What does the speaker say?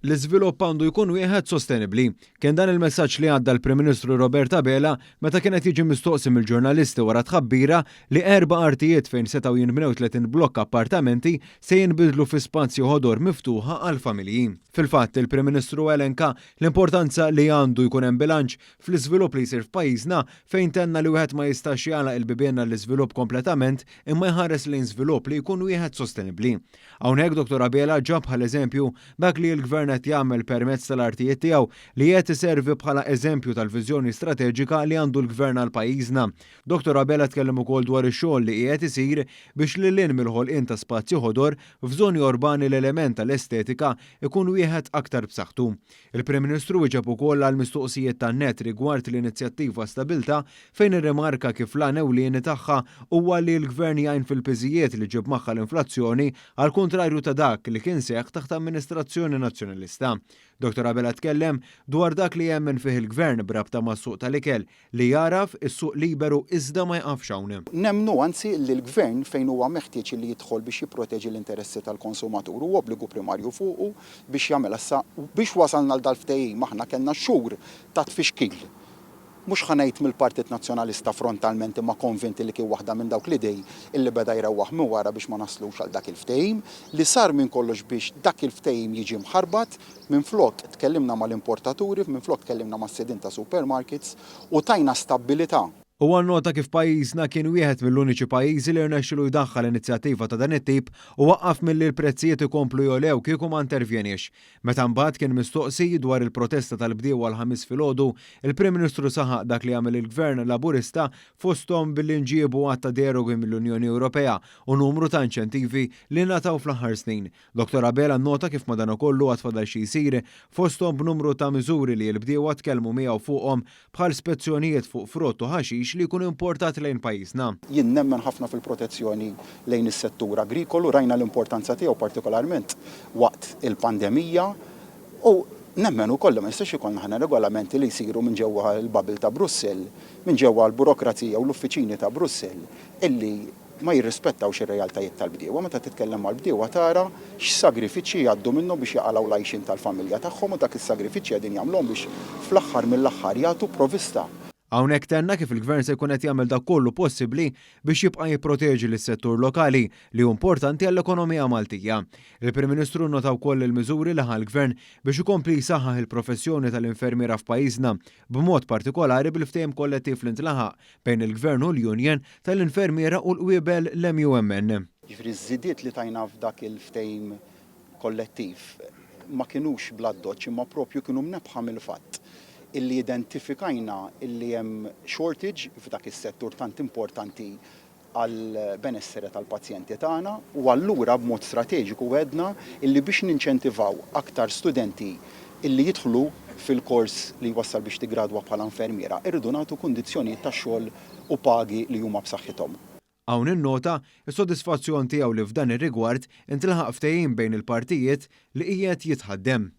L-iżvilupp għandu jkun wieħed sostenibbli. Kien dan il-messaġġ li għadda l-Prim Ministru Robert Abela meta kien qed jiġi mistoqsi mill-ġurnalisti wara tħabbira li erba' artijiet fejn setgħu jinbnew 30 blokk appartamenti se jinbidlu fi spazji ħodor miftuħa għall-familji. Fil-fatt, il-Prim Ministru elenka l-importanza li għandu jkun hemm bilanċ fl-iżvilupp li jsir f'pajjiżna fejn tenna li wieħed ma jistax jagħlaq il-bibien għall-iżvilupp kompletament imma jħares lejn żvilupp li jkun wieħed sostenibbli. Hawnhekk Dottor Abela ġab bħala eżempju dak li l-Gvern qed jagħmel permezz tal-artijiet tiegħu li qed iservi bħala eżempju tal-viżjoni strateġika li għandu l-Gvern għal pajjiżna. Dottor Abela tkellem ukoll dwar ix-xogħol li qiegħed isir biex lil hinn mill-ħolqien ta' spazji ħodor f'żoni urbani l-element tal-estetika jkun wieħed aktar b'saħħtu. Il-Prim Ministru wieġeb ukoll għal mistoqsijiet tan-NET rigward l-inizjattiva Stabilta fejn irrimarka kif l-għan ewlieni tagħha huwa li l-Gvern jgħin fil-piżijiet li ġġib magħha l-inflazzjoni għall-kuntrarju ta' dak li kien seħħ taħt amministrazzjoni Nazzjonalista. Dottor Abela tkellem dwar dak li jemmen fih il-Gvern b'rabta mas-suq tal-ikel li jagħraf is-suq liberu iżda ma jqafx hawn. Nemmnu anzi li l-Gvern fejn huwa meħtieġ li jidħol biex jipproteġi l-interessi tal-konsumatur hu obbligu primarju fuqu biex jagħmilha. Issa biex wasalna għal dal-ftehim aħna kellna xhur ta' tfixkil. Mhux ħa ngħid mill-Partit Nazzjonalista frontalment imma konvint li kien waħda minn dawk l-idej illi beda jrewwaħ minn wara biex ma naslux għal dak il-ftehim, li sar minn kollox biex dak il-ftehim jiġi mħarbat. Minflok tkellimna mal-importaturi, minflok tkellimna mas-sidien ta' supermarkets u tajna stabbilità. Huwa nnota kif pajjiżna kien wieħed mill-uniċi pajjiżi li rnexxielu jdaħħal inizjattiva ta' dan it-tip u waqqaf milli l-prezzijiet ikomplu jogħlew kieku ma intervjeniex. Meta mbagħad kien mistoqsi dwar il-protesta tal-bdiewa l-Ħamis filgħodu, il-Prim Ministru saħaq dak li għamel il-Gvern Laburista fosthom billi nġiebu għadd ta' derogi mill-Unjoni Ewropea u numru ta' inċentivi li ngħataw fl-aħħar snin. Dottor Abela nnota kif madanakollu għad fadal xi jsir, fosthom b'numru ta' miżuri li l-bdiewa tkellmu miegħu fuqhom bħal spezzjonijiet fuq frott u ħaxix li jkun importat lejn pajjiżna. Jien nemmen ħafna fil-protezzjoni lejn is-settur agrikolu, rajna l-importanza tiegħu partikolarment waqt il-pandemija u nemmen ukoll li ma jistax ikollna aħna regolamenti li jsiru minn ġewwa l-bubble ta' Brussell, minn ġewwa l-burokrazija u l-uffiċini ta' Brussell illi ma jirrispettawx ir-realtajiet tal-bdiewa. Meta titkellem mal-bdiewa tara x'sagrifiċċji jgħaddu minnhom biex jaqalgħu l-għajxien tal-familja tagħhom u dak is-sagrifiċċji qegħdin jagħmluhom biex fl-aħħar mill-aħħar jagħtu provista. Hawnhekk tenna kif il-Gvern se jkun qed jagħmel dak kollu possibbli biex jibqa' jipproteġi lis-settur lokali li hu importanti għall-ekonomija Maltija. Il-Prim Ministru nnota wkoll il-miżuri li ħa l-Gvern biex ikompli jsaħħaħ il-professjoni tal-infermiera f'pajjiżna, b'mod partikolari bil-ftehim kollettiv li ntlaħaq bejn il-Gvern u l-Union tal-Infermiera u l-Qwiebel l-MUMN. Jiġifieri ż-żidiet li tajna f'dak il-ftehim kollettiv ma kinux bl-addoċċ imma proprju kienu mnebbħa mill-fatt illi identifikajna illi hemm shortage f'dak is-settur tant importanti għall-benessere tal-pazjenti tagħna u allura b'mod strateġiku għedna illi biex ninċentivaw aktar studenti illi jidħlu fil-kors li jwassal biex tiggradwa bħala infermiera, irridu nagħtu kundizzjonijiet ta' xogħol u pagi li huma b'saħħithom. Hawn innota s-sodisfazzjon tiegħu li f'dan ir-rigward intlaħaq ftehim bejn il-partijiet li qiegħed jitħaddem.